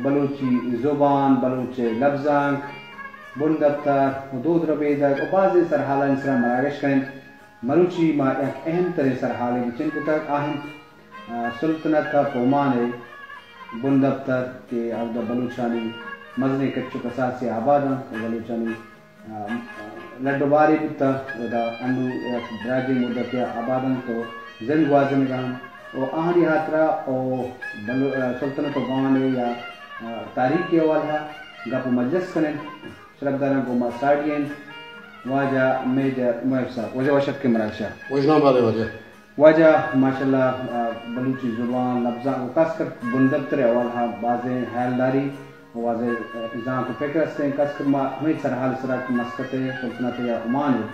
بلوچی زبان، بلوچ لبزانک، بندپتر و دود ربیدگ و بازیں سرحالانی سرا مراگش کنیں۔ مروچی ما یک اہم تریں سرحالے گچین کتگ، آ انت، آ، سلطنت پومان ءِ بندپتر کہ اودا بلوچانی مزنیں کچ و کساسے آباد انت و بلوچانی آ، لڈ و بارے بوتہ، ادا انو یک دراجیں مدتے آباد انت و زند گوازینگا انت و آہانی ہاترا و بلو-، آ، سلطنت و گوان ءِ یا، آ، تاریخ ءِ حوالہ گپ و مجلس کنیں۔ شرپداراں گوں ما ساڑی انت واجہ میجر محب صاحب۔ واجہ وش اتکے مراگشا۔ وشنام بات ئے واجہ۔ واجہ، ماشاءاللہ، آ، بلوچی زبان، لبزانک و خاص کر بندپتر ءِ حوالہ بازیں ہیالداری و بازیں، آ، زانت و فکر استیں۔ خاص کر ما ہمے سرحال سرا کہ مسقط ءِ سلطنت یا عمان ءِ،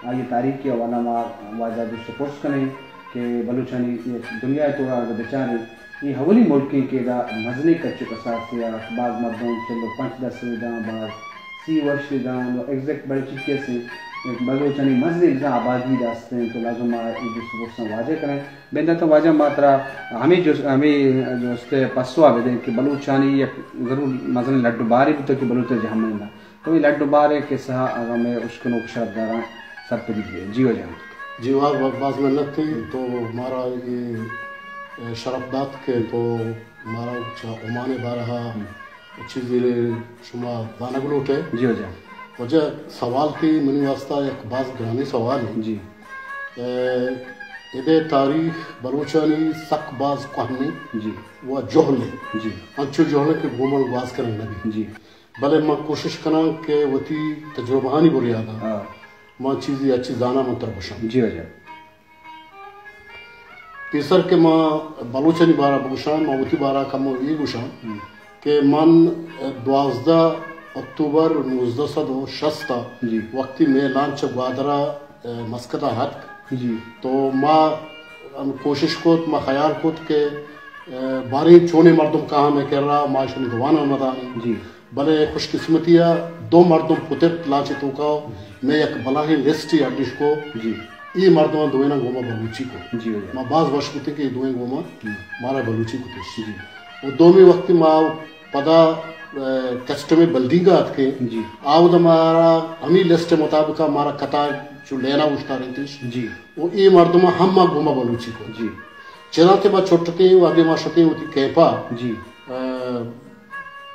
آئی ءِ تاریخ ءِ حوالہ ما واجہ جست و پرس کنیں کہ بلوچانی اے دنیا ءِ توکا اگر بچاریں، اے اولی ملکیں کہ ادا مزنیں کچ و کساسے ءَ باز مردم چل و پنچ درسد داں، باز سی وش داں، و ایگزیکٹ بلے چی کسے بلوچانی مزنیں بزاں آبادی داستیں، تو لازم آ اے جست و پرساں واجہ کنیں۔ بندات واجہ ما ترا ہمے جس-، ہمے جست ءِ پسوا بدیں کہ بلوچانی یک ضرور مزنیں لڈ و بارے بوتگ کہ بلوچ ءَ جہمنند انت۔ تو اے لڈ و بارے قصہ اگاں مئے اشکنوک شرپداراں سرپدی دیئے۔ جی واجہ۔ جی واجہ، باز منت انت تو مارا اے شرپ دات کہ تو مارا چہ عمان ءِ بارہ ءَ ہم۔ چیزے شما زانگ لوٹ ئے۔ جی واجہ۔ واجہ، سوال تئی منی واسطہ یک باز گرانیں سوالے۔ جی۔ اے، ادے تاریخ بلوچانی سک باز کوہنیں جی۔ و جہلیں۔ جی۔ انچو جہلیں کہ گوں من گواز کنگ نہ بیت۔ جی۔ بلے من کوشش کناں کہ وتی تجربہانی بنیادا ہاں۔ من چیزے ہرچی زاناں من ترا گوشاں۔ جی واجہ۔ پیسر کہ ما بلوچانی بارہ بگوشاں، ما وتی بارہ کمو اے گوشاں ہم۔ کہ من دوازدہ اکتوبر نوزدہ سد و شست ءَ جی۔ وقتی مئے لانچ گوادر ءَ، اے، مسقط ءَ اتک، جی۔ تو ما ہم کوشش کت، ما خیال کت کہ، اے، باریں چونیں مردم کاہاں مئے کرا، ما اشانی زبان ءَ نہ زانیں۔ جی۔ بلے خوش قسمتی ءَ دو مردم پترت لانچ ءِ توکا، مئے یک بلاہیں لسٹے اڈ اش کو۔ جی۔ اے مردماں دوئیناں گوما بلوچی کو۔ جی، جی۔ ما باز وش بوتیں کہ اے دوئیں گوما ہم۔ مارا بلوچی کتش۔ جی۔ و دومی وقتی ما پدا، اے، کسٹم بلدینگ ءَ اتکیں، جی۔ آودا مارا ہمی لسٹ مطابق مارا قطار چو لینا اوشتارینتش۔ جی۔ و اے مردماں ہم ما گوما بلوچی کو۔ جی۔ چنانکہ ما چھٹتیں و اگے ما شتیں وتی کیمپا۔ جی۔ اے،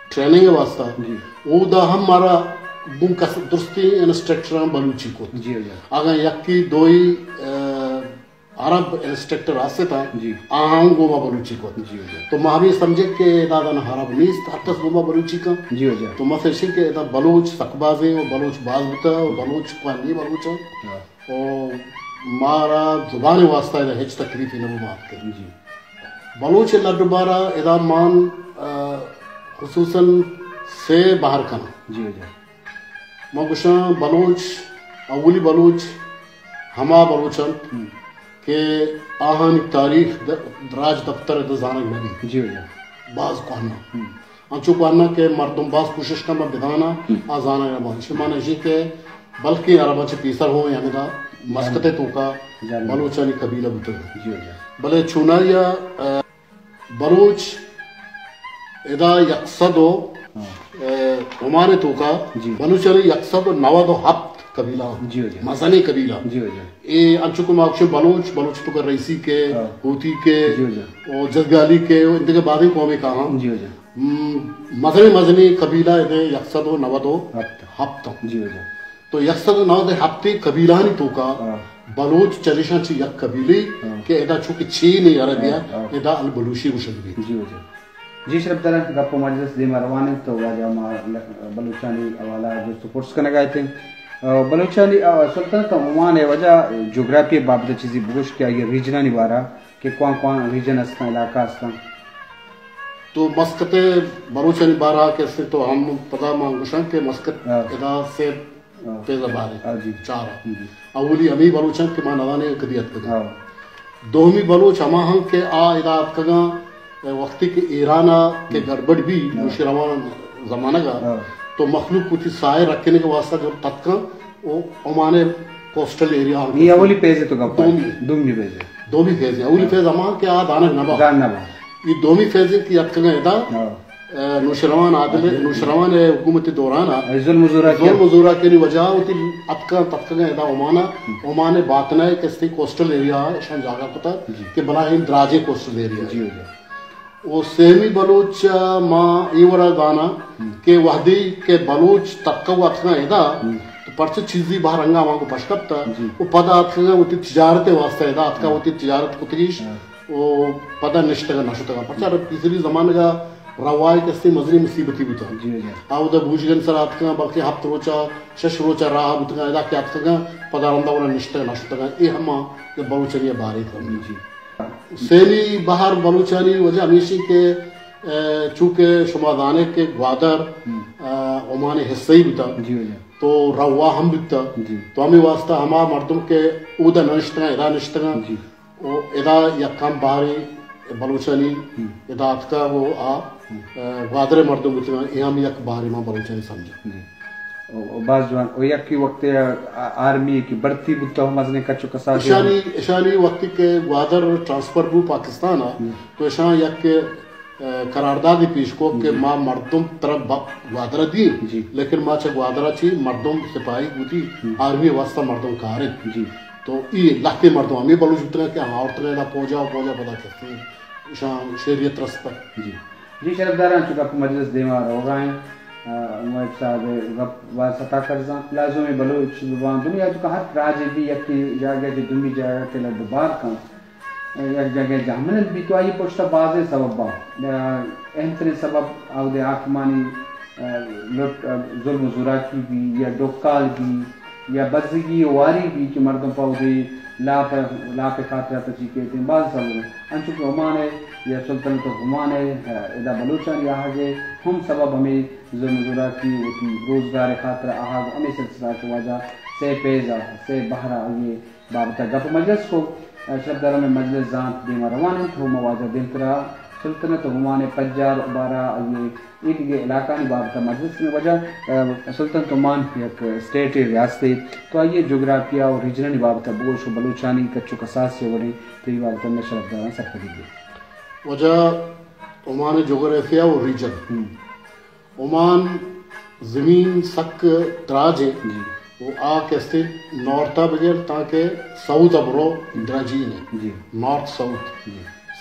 ٹریننگ ءِ واسطہ۔ جی۔ اودا ہم مارا گوں کس درستیں انسٹرکٹراں بلوچی کت۔ جی، جی۔ اگاں یکی دوئی، اے، عرب انسٹرکٹر است اتاں، جی۔ آہاں گوں ما بلوچی کت۔ جی، جی۔ تو ما ہمے سمجھیں کہ ادا دانا عرب نیست، ہر کس گوں ما بلوچی کن۔ جی، جی۔ تو ما سرشیں کہ ادا بلوچ سک بازیں و بلوچ باز بوتا و بلوچ کوہنی بلوچ انت۔ ہاں۔ و مارا زبان واسطہ ادا ہچ تکلیفی نہ بو مات کے۔ جی۔ بلوچ لڈ بارا ادا مان، آ، خصوصاً سے بہر کناں۔ جی، جی۔ ما گوشاں بلوچ، اولی بلوچ ہما بلوچ انت ہم۔ کہ آہانی تاریخ د-، راج دفتر ءَ زانگ نہ بیت۔ جی، جی۔ باز کوہنا۔ ہم۔ انچو کوہنا کہ مردم باز کوشش کن بہ بدانا، ہم۔ آ زانگ نہ بنت۔ شما نشی کہ بلکیں عرباں چہ پیسر ہوں یعنی دا مسقط ءِ توکا جی۔ بلوچانی قبیلہ بوتگ۔ جی، جی۔ بلے چونائی ءَ، آ، بلوچ ادا یک سد و، ہاں۔ اے، عمان ءِ توکا جی۔ بلوچانی یک سد و نود و ہپت قبیلہ ہاں۔ جی، جی۔ مزنیں قبیلہ۔ جی، جی۔ اے انچو کہ ما گوشیں بلوچ، بلوچ توکا رئیسی کے، ہاں۔ ہوتی کے، جی، جی۔ و جزگالی کے، و اندگہ بازیں قومے کاہاں۔ جی، جی۔ م-، مزنیں، مزنیں قبیلہ ادے یک سد و نود و ہپت۔ ہپت۔ جی، جی۔ تو یک سد و نود و ہپتیں قبیلہانی توکا ہاں۔ بلوچ چریشاں چہ یک قبیلے ہاں۔ کہ ادا چونکہ چین عربی ہاں، ہاں۔ ادا البلوشی گوشگ بیت۔ جی، جی۔ جی شرپدار، گپ و مجلس دیما روان انت تو واجہ ما ل-، بلوچانی حوالہ جست و پرس کنگا اتیں۔ آ، بلوچانی، آ، سلطنت عمان ءِ واجہ جغرافی بابت چیزی بگوش کہ آئی ریجنانی بارا کہ کوان کوان ریجن استاں، علاقہ استاں۔ تو مسقط بلوچانی بارا کہ استیں تو ہم پدا ما گوشاں کہ مسقط ہاں۔ ادا سے ہاں۔ فیض آباد ہاں جی۔ چار۔ ہم۔ اولی ہمے بلوچ انت کہ ما نزانیں کدی اتکگ۔ ہاں۔ دومی بلوچ ہما ہم کہ آ ادا اتکگاں، وقتی کہ ایران ءَ کہ ہم۔ گڑبڑ بی، ہاں۔ نوشیروان زمانگ ءَ، ہاں۔ تو مخلوق وتی ساہ ءِ رکھنے کے واسطہ جو تتکاں، او عمان ءِ کوسٹل ایریا ہم اے اولی فیز ءِ تو گپ دومی۔ دومی فیز ءِ۔ دومی فیز ءِ۔ اولی ہاں۔ فیز ہما کہ آ دانگ نہ با۔ دانگ نہ با۔ اے دومی فیز ءِ کہ اتکگاں ادا۔ ہاں۔ نوشیروان عادل، نوشیروان ءِ حکومت ءِ دوران ءَ ظلم و زوراکی، ظلم و زوراکیانی وجہ ءَ وتی اتکاں تتکگاں ادا عمان ءَ، عمان ءِ باطن ءَ کہ استیں کوسٹل ایریا ءَ اشاں جاگہ کتگ کہ بلاہیں دراجیں کوسٹل ایریا ءَ۔ او سیمی بلوچ ءَ ما اے وڑا زاناں کہ وہدے کہ بلوچ تتکگ ءُ اتکگاں ادا، تو پرچہ چیزی بہر انگا ہمانگو پش کپتہ، او پدا اتکگاں وتی تجارت ءِ واسطہ ادا اتکاں، وتی تجارت کتگیش، او پدا نشتگاں نشتگاں۔ پرچہ پیسری زمانگ ءَ روا ءَ کہ استیں مزنیں مصیبتی بوتگ۔ آ اودا بوجگن سر اتکگاں، بلکیں ہپت روچ ءَ، شش روچ ءَ راہ بوتگاں، ادا کہ اتکگاں، پدا رندا وڑا نشتگاں نشتگاں۔ اے ہما کہ بلوچانی ءَ باریں ترا۔ سیمی بہر بلوچانی وجہ ہمیشی کہ، ءَ، چونکہ شما زانے کہ گوادر، ءَ، عمان ءِ حصہ ای بوتگ، تو روا ہم بوتگ۔ تو ہمے واسطہ ہما مردم کہ اودا نشتگاں، ادا نشتگاں، و ادا یک کم بہرے بلوچانی ادا اتکگ و آ، ءَ، گوادر ءِ مردم بوتگاں، اے ہم یک بہرے ما بلوچانی سمجھاں۔ و، و باز جوان۔ و یکی وقت ءَ آ-، آرمی کہ بھرتی بوتہ، مزنیں کچ و کساس اشانی، اشانی وقتی کہ گوادر ٹرانسفر بو پاکستان ءَ، تو اشاں یک، ءَ، قراردادے پیش کو کہ ما مردم ترا با-، گوادر ءَ دیں، لیکن ما چہ گوادر ءَ چی مردم سپاہی بوتی، آرمی ءِ واسطہ مردم کاریں۔ تو اے لہتے مردم ہمے بلوچ بوتگاں کہ آورتگاں ادا پوجا و پوجا پدا کسے اشاں شہریت رستہ۔ جی۔ جی شرفداراں، چو گپ مجلس دیما روگا ایں، ءَ، محب صاحب گپ باز ستا کرزاں۔ لازم ایں بلوچ زبان دنیا توکا ہر راجے بی یکے جاگہ چہ دومی جاگہ کہ لڈ و بار کن۔ یک جاگہ جہمنند بیت و آئی پشتا بازیں سبب باں۔ ءَ، اہم ترین سبب آودے حاکمانی، ءَ، لٹ، ءَ، ظلم و زوراکی بی یا ڈکال بی یا بزگی و واری بی کہ مردم پہ اودے لاپ، لاپ خاطرا تچی کیتیں، باز سبب انت۔ انچو کہ عمان ءَ یا سلطنت عمان ءَ، ءَ، ادا بلوچانی آہگ ءَ ہم سبب ہمے ظلم و زوراکی، وتی روزگار خاطرا آہگ، ہمے سلسلہ کہ واجہ سے پیزا، سے بہرا آئی بابت ءَ گپ مجلس کو۔ شرفداراں، مئے مجلس زانت دیما روان انت، ہو ما واجہ دیمترا سلطنت عمان ءِ پجار و بارا آئی ایدگہ علاقہانی بابت ءَ مجلس کنیں۔ واجہ، ءَ، سلطنت عمان یک اسٹیٹے، ریاستے، تو آئی جغرافیہ و ریجنانی بابت ءَ بگوش و بلوچانی کچ و کساس چے وڑیں، تو اے بابت ءَ مئے شرفداراں سرپدی دے۔ واجہ، عمان جغرافیہ و ریجن۔ عمان زمین سک دراج انت و آ کہ استیں نارتھ ءَ بگر تاں کہ ساؤتھ ءَ برو دراجی انت۔ North south.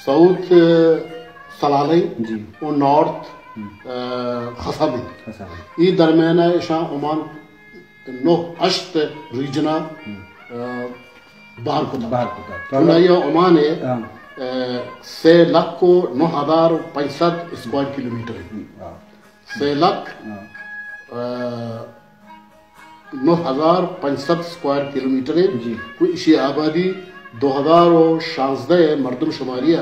ساؤتھ، ءَ، سلالہ انت و نارتھ، ءَ، خسب انت۔ اے درمیان ءَ اشاں عمان نہ ہشت ریجن ءَ، ءَ، بہر کتگ۔ بہر کتگ۔ چونائی ءَ عمان ءَ، ءَ، سے لکھ و نہ ہزار و پنچ سد اسکوائر کلومیٹر انت۔ سے لکھ، ءَ، نہ ہزار پنچ سد اسکوائر کلومیٹر انت۔ و ایشی آبادی دو ہزار و شانزدہ ءِ مردم شماری ءِ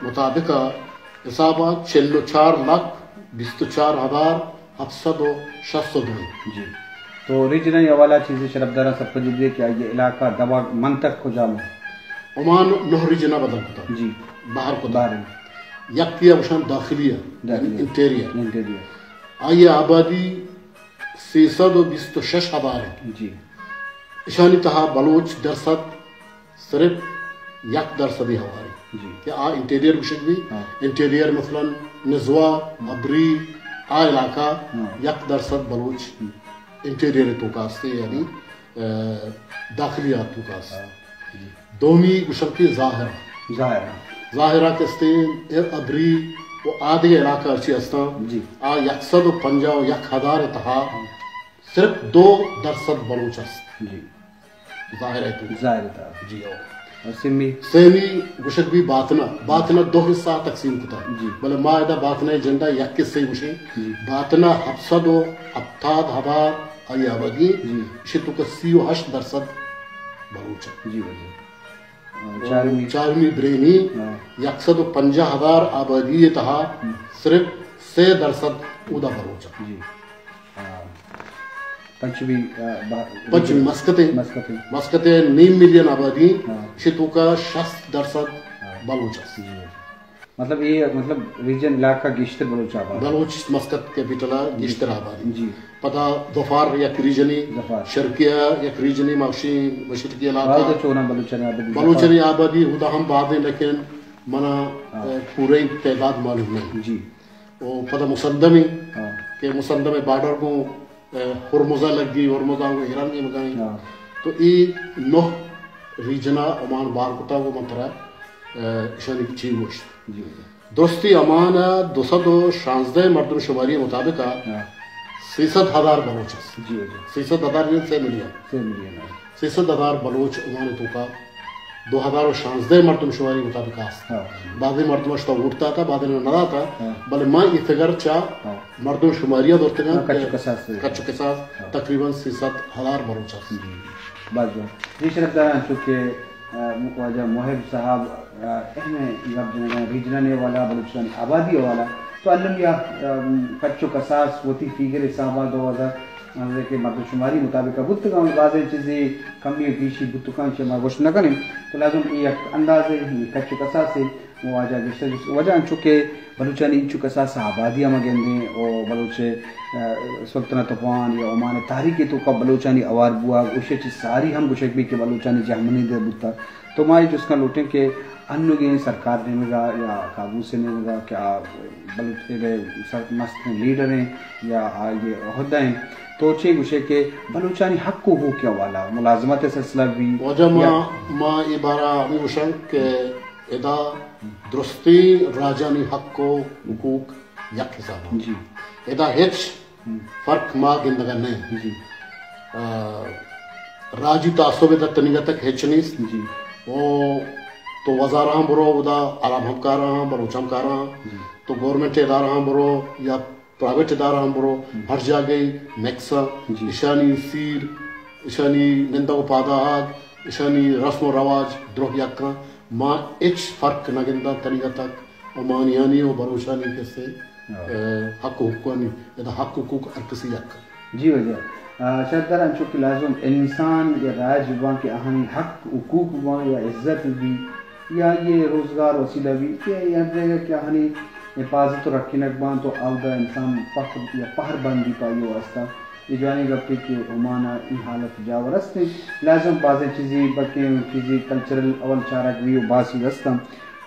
مطابق ءَ حساب ءَ چل و چار لکھ بیست و چار ہزار ہپت سد و شست و دو انت۔ جی۔ تو ریجنانی حوالہ چیزے شرفداراں سرپدی دے کہ آئی علاقہ، دمگ، منطق کجام انت؟ عمان نہ ریجن ءَ بدل کتگ۔ جی۔ بہر کتگ۔ بہر انت۔ یکے ءَ گوشاں داخلی ءَ، داخلی۔ یعنی انٹیریئر۔ انٹیریئر۔ آئی آبادی سیصد و بیست و شش ہزار انت۔ جی۔ اشانی تہا بلوچ درصد صرف یک درصدی ہواری۔ جی۔ کہ آ انٹیریئر گوشگ بی، انٹیریئر مثلاً نزوا، ابری، آ علاقہ یک درصد بلوچ انٹیریئر توکا استے، یعنی، ءَ، داخلی آ توکا است۔ دومی گوشنتی ظاہرہ۔ ظاہرہ۔ ظاہرہ کہ استے، ابری و آدگہ علاقہ ہرچی استاں، جی۔ آ یک سد و پنجاہ و یک ہزار تہا صرف دو درصد بلوچ است۔ جی۔ ظاہر ہے تو۔ ظاہر ہے تو۔ جی ہو۔ اور سیمی؟ سیمی گوشگ بی باطنہ، باطنہ دو حصہ تقسیم کتا۔ جی۔ بلے ما ادا باطنہ جنڈا یک حصہ گوشیں۔ جی۔ باطنہ ہپت سد و ہپتاد ہزار آئی آبادی۔ جی۔ اشی تو کہ سی و ہشت درصد بلوچ ہے۔ جی، جی۔ چارمی۔ چارمی برینی، یک سد و پنجاہ ہزار آبادی تہا صرف سے درصد اودا بلوچ ہے۔ جی۔ پنچمی، آ، با-، پنچمی مسقط ہے۔ مسقط ہے۔ مسقط ہے، نیم ملین آبادی، اشی توکا شست درصد بلوچ است۔ جی۔ مطلب اے، مطلب ریجن علاقہ گیشتر بلوچ آباد۔ بلوچ مسقط کیپیٹل ہے، گیشتر آبادی۔ جی۔ پدا ظفار یک ریجنی، ظفار۔ شرقیہ یک ریجنی، مغشی مشرقی علاقہ۔ آ، تو چونا بلوچانی آبادی، بلوچانی آبادی اودا ہم باز ہے، لیکن منا، آ، پورے تعداد معلوم نہیں۔ جی۔ و پدا مسندم ایں ہاں۔ کہ مسندم ءِ بارڈر گوں، اے، ہرمز ءَ لگی، ہرمز ءَ گوں ایران نیمگ ءَ ایں۔ ہاں۔ تو اے نہ ریجن ءَ عمان بار کتگ و من ترا، اے، ایشانی چی گوشت۔ جی، جی۔ درستی عمان ءَ دو سد و شانزدہ مردم شماری مطابق ءَ ہاں۔ سیصد ہزار بلوچ است۔ جی، جی۔ سیصد ہزار یعنی سے ملین۔ سے ملین، ہاں۔ سیصد ہزار بلوچ عمان ءِ توکا دو ہزار و شانزدہ مردم شماری مطابق است۔ ہاں۔ بعضی مردم اشتا ووٹ داتا، بعضی نے نہ داتا، ہاں۔ بلے ما اے فگر چا ہاں۔ مردم شماری ءَ درتگاں ہاں، کچ و کہ کساس۔ کچ و کساس ہاں۔ تقریباً سیصد ہزار بلوچ است۔ جی، جی۔ باز جوان۔ جی شرف داراں، چونکہ، آ، واجہ محب صاحب، آ، اہم گپ جنگا ریجنل حوالہ، بلوچستان آبادی حوالہ، تو الم یا، آ، کچ و کساس وتی فگر حسابا دو ہزار مطلب کہ مردم شماری مطابق بوتگاں، بازیں چیزے کمی و بیشی بوتگاں، چہ ما گوشت نہ کنیں۔ تو لازم اے یک اندازے، اے کچ و کساسے واجہ گشتہ جست۔ واجہ انچو کہ بلوچانی انچو کساس آبادی ہم گندیں و بلوچ، آ، سلطنت عمان یا عمان تاریخ توکا بلوچانی اوار بوا، اوشے چہ ساری ہم گوشگ بی کہ بلوچانی جہمنی دے بوتا۔ تو ما اے جست کن لوٹیں کہ انوگیں سرکار نیمگا یا قابوس نیمگا کہ آ بلوچ ءِ سر مستریں لیڈر ایں یا آئی عہدہ ایں، تو چے گوشے کہ بلوچانی حق و حقوق ءِ حوالہ، ملازمت ءِ سلسلہ بی واجہ ما، یا ما اے بارا ہمے گوشاں کہ ادا درستیں راجانی حق و حقوق یک حساب ایں۔ جی۔ ادا ہچ ہم۔ فرق ما گندگا نہ ایں۔ جی۔ آ، راجی تعصب ادا تنیگا تک ہچ نیست۔ جی۔ او تو وزارہاں برو، ادا عرب ہم کاراں، بلوچ ہم کاراں۔ جی۔ تو گورنمنٹ ادارہاں برو یا پرائیویٹ ادارہاں برو، ہم۔ ہر جاگہ مکساں، جی۔ اشانی سیر، اشانی نندگ و پادآہگ، اشانی رسم و رواج دروہ یکاں۔ ما ہچ فرق نہ گنداں تنیگا تک عمانیانی و بلوچانی کسے، ہاں۔ اے، حق و حقوقانی، ادا حق و حقوق ہر کسی یک۔ جی واجہ۔ آ، شرف دار انچو کہ لازم انسان یا راج باں کہ آہانی حق حقوق باں یا عزت بی یا یہ روزگار وسیلہ بی کہ ہر جگہ کہ آہانی حفاظت و رکھینگ باں تو اودا انسان فخر یا پہر بندی پائی واسطہ۔ یہ جوانی گپے کہ عمان ءَ ای حالت جاور است ایں۔ لازم بازیں چیزی بلکیں چیزی کلچرل اول چارگ بی و باز چیز است ایں۔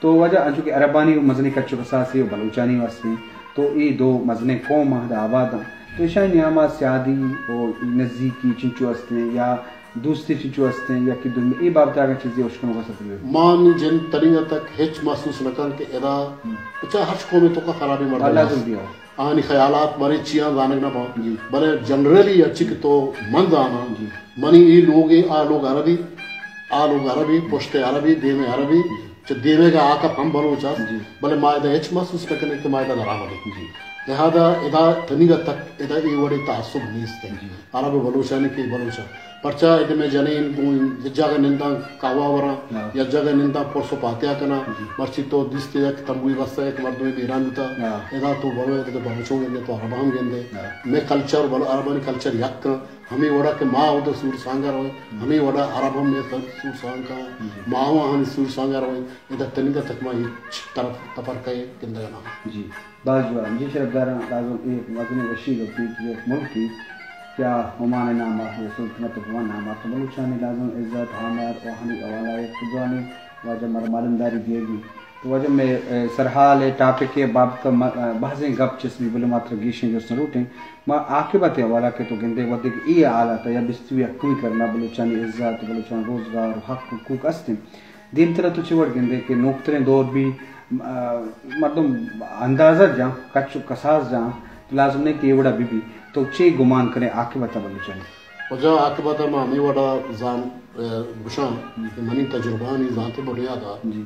تو واجہ انچو کہ عربانی و مزنیں کچ و کساسے و بلوچانی واسطے، تو اے دو مزنیں قوم ادا آباد ایں۔ تو اشانی نیاما سیادی و نزیکی چنچو است ایں یا دوستی چنچو است ایں یا کہ دومی اے بابت اگاں چیزے اشکنوک است ایں؟ ما نی جند تنیگا تک ہچ محسوس نہ کن کہ ادا ہم۔ اچھا ہر قومے توکا خرابیں مردم لازم است۔ بیا۔ آہانی خیالات بارے چیاں زانگ نہ باں۔ جی۔ بلے جنرلی اچی کہ تو من زاناں، جی۔ منی اے لوگے، آ لوگ عربی، آ لوگ عربی، پشت عربی، دیم عربی، جی۔ چہ دیمے گا آکپ ہم بلوچ است، جی۔ بلے ما ادا ہچ محسوس نہ کنیں کہ ما ادا درآمدیں۔ جی۔ لہذا ادا تنیگا تک ادا اے وڑے تعصب نیست ایں۔ جی۔ عرب و بلوچانی کہ بلوچ ایں۔ پرچا ادا مئے جنین گوں یک جاگہ ننداں قہوہ وراں، ہاں۔ یک جاگہ ننداں پرس و پاتیا کناں، جی۔ مرچی تو دیست یک تمبوی بستہ یک مردمے بیران بوتا، ہاں۔ ادا تو برو ادا بلوچوں گندے تو عرباں ہم گندے۔ ہاں۔ مئے کلچر بلو-، عربانی کلچر یک ایں۔ ہمے وڑا کہ ما اودا سور سانگا رویں، ہم۔ ہمے وڑا عرب ہم مئے سور سانگا، جی۔ ما ہم آہانی سور سانگا رویں۔ ادا تنیگا تک ما ہچ طرف تفرقہ گندگا نہ۔ جی۔ باز جوان، جی شرف داراں، لازم اے مزنیں وشی گپے کہ یک ملکے کہ آ عمان نام ءَ یا سلطنت عمان نام ءَ تو بلوچانی لازم عزت، آمار و آہانی حوالہ ءَ یک جوانیں واجہ مر معلومداری دیگی۔ تو واجہ مئے، اے، سرحال ءِ ٹاپک ءِ بابت ءَ م-، اے، بازیں گپ چست بی، بلے ما ترا گیشیں جست نہ لوٹیں۔ ما عاقبت ءِ حوالہ کہ تو گندے وھدے کہ اے حالت ءَ یا بیست و یکمی کرن ءَ بلوچانی عزت، بلوچانی روزگار و حق حقوق است انت۔ دیمترا تو چے وڑ گندے کہ نوکتریں دور بی، آ، مردم اندازہ جاں، کچ و کساس جاں، لازم نہیں کہ اے وڑا بی بی۔ تو چے گمان کنے عاقبت ءَ بلوچانی؟ واجہ عاقبت ءَ ما ہمے وڑا زان، آ، گشاں کہ منی تجربہانی زانت ءِ بنیاد ءَ جی۔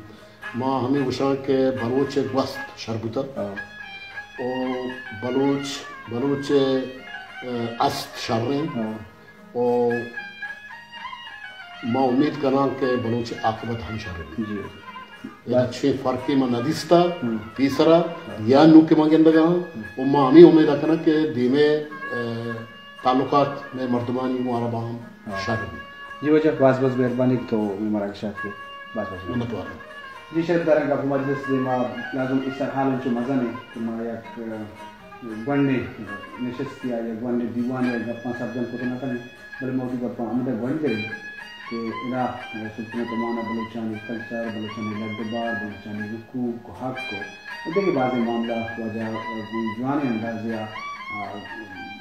ما ہمے گشاں کہ بلوچ ءِ گوست شر بوتگ۔ ہاں۔ او بلوچ، بلوچ ءِ، آ، است شریں۔ ہاں۔ و ما امید کناں کہ بلوچ ءِ عاقبت ہم شر بیت۔ جی۔ ادا چشیں فرقے ما ندیستہ ہم۔ پیسرا ہاں۔ یا نوں کہ ما گندگا ہاں۔ ہم۔ و ما ہمے امید کناں کہ دیمے، آ، تعلقات مئے مردمانی گوں عرباں ہم ہاں۔ شر بیت۔ جی واجہ، باز باز مہربانی کہ تو مئے مراگش ءَ اتکے۔ باز باز مہربانی۔ منت وار۔ جی شرف داراں، گپ و مجلس دیما لازم اے سرحال انچو مزن انت کہ ما یک، آ، گونڈیں نشستے ءَ یا گونڈیں دیوانے ءَ گپاں سرجم کت نہ کنیں، بلے ما وتی گپاں ہمدا گونڈ داریں کہ ادا سلطنت عمان ءَ بلوچانی کلچر، بلوچانی لڈ و بار، بلوچانی حقوق و حق و و دگہ بازیں معاملہ واجہ گوں جوانیں اندازے ءَ، آ،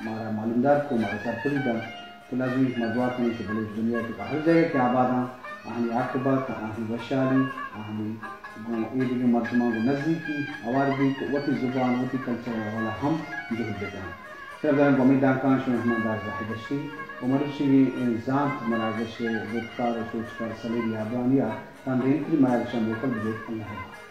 مارا معلومدار کو، مارا سرپدی دنت۔ تو لازمی ما دعا کنیں کہ بلوچ دنیا ءِ توکا ہر جاگہ کہ آباداں، آہانی عاقبت، آہانی وشحالی، آہانی گوں ایدگہ مردماں گوں نزیکی ہوار بیت، وتی زبان، وتی کلچر ءِ حوالہ ہم جہد بکناں۔ شرفداراں، گوں ہمے دانکاں شمئے مہماندار زاہد دشتی و مروچیگیں اے زانت مراگش ءِ گپتکار و سوجکار سلیری آبرانی ءَ تاں دیمتری مراگشاں موکل بدیت۔ اللہ ءِ